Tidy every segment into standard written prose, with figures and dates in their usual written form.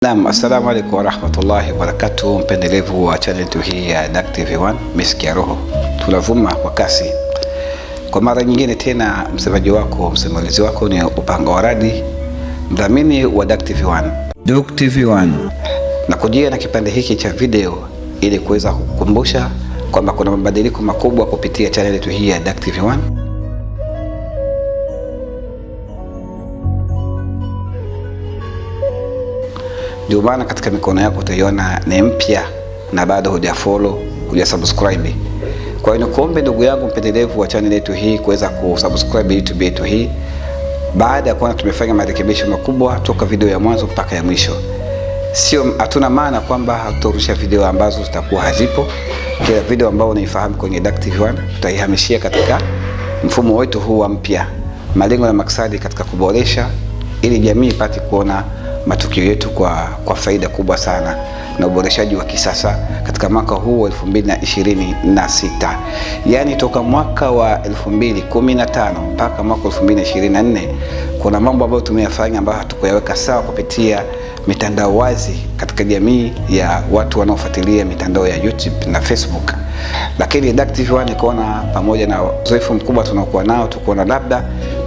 Naam, assalamu alaikum warahmatullahi wabarakatuh, mpendelevu wa channel yetu hii ya Dak TV 1, Miski ya Roho. Tunavuma kwa kasi. Kwa mara nyingine tena, msemaji wako, msimulizi wako ni Upanga wa Radi, mdhamini wa Dak TV 1. Dak TV 1. Na kujia na kipande hiki cha video ili kuweza kukumbusha kwamba kuna mabadiliko makubwa kupitia channel yetu hii ya Dak TV 1. Ndio maana katika mikono yako utaiona ni mpya na bado hujafollow, hujasubscribe. Kwa hiyo nikuombe ndugu yangu mpendelevu wa channel yetu hii kuweza kusubscribe YouTube yetu hii, baada ya kuona tumefanya marekebisho makubwa toka video ya mwanzo mpaka ya mwisho. Sio, hatuna maana kwamba hatutarusha video ambazo zitakuwa hazipo. Kila video ambayo unaifahamu kwenye Dak TV 1 tutaihamishia katika mfumo wetu huu mpya. Malengo na maksadi katika kuboresha ili jamii ipate kuona matukio yetu kwa faida kubwa sana na uboreshaji wa kisasa katika mwaka huu wa 2026. Yaani toka mwaka wa 2015 mpaka mwaka 2024 kuna mambo ambayo tumeyafanya ambayo hatukuyaweka sawa kupitia mitandao wazi katika jamii ya watu wanaofuatilia mitandao ya YouTube na Facebook. Lakini Dak TV 1 ikaona pamoja na uzoefu mkubwa tunaokuwa nao, tukaona labda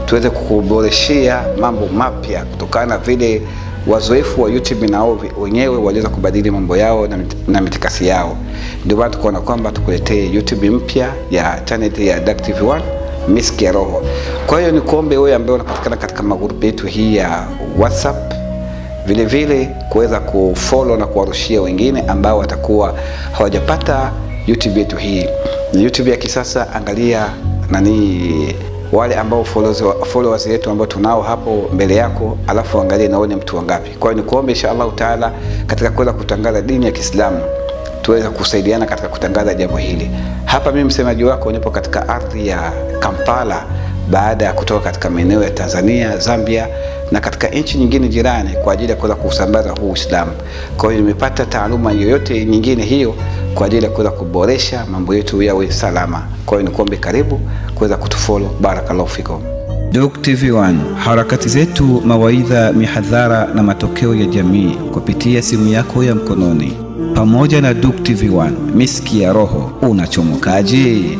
tuweze kukuboreshea mambo mapya kutokana na vile wazoefu wa YouTube nao wenyewe waliweza kubadili mambo yao na mitikasi yao. Ndio maana tukaona kwamba tukuletee YouTube mpya ya channel ya Dak TV 1 Miski ya Roho. Kwa hiyo nikuombe wewe ambaye unapatikana katika magrupu yetu hii ya WhatsApp, vile vile kuweza kufollow na kuwarushia wengine ambao watakuwa hawajapata YouTube yetu hii. Ni YouTube ya kisasa. Angalia nani wale ambao followers yetu ambao tunao hapo mbele yako, alafu angalie naone mtu wangapi. Kwa hiyo nikuombe insha Allah taala katika kuweza kutangaza dini ya Kiislamu tuweze kusaidiana katika kutangaza jambo hili. Hapa mimi msemaji wako nipo katika ardhi ya Kampala baada ya kutoka katika maeneo ya Tanzania, Zambia na katika nchi nyingine jirani kwa ajili ya kuweza kusambaza huu Uislamu. Kwa hiyo nimepata taaluma yoyote nyingine hiyo kwa ajili ya kuweza kuboresha mambo yetu yawe salama. Kwa hiyo nikuombe karibu kuweza kutufollow. Barakallahu fikum. Dak TV 1, harakati zetu, mawaidha, mihadhara na matokeo ya jamii kupitia simu yako ya mkononi. Pamoja na Dak TV 1, Miski ya Roho, unachomokaje?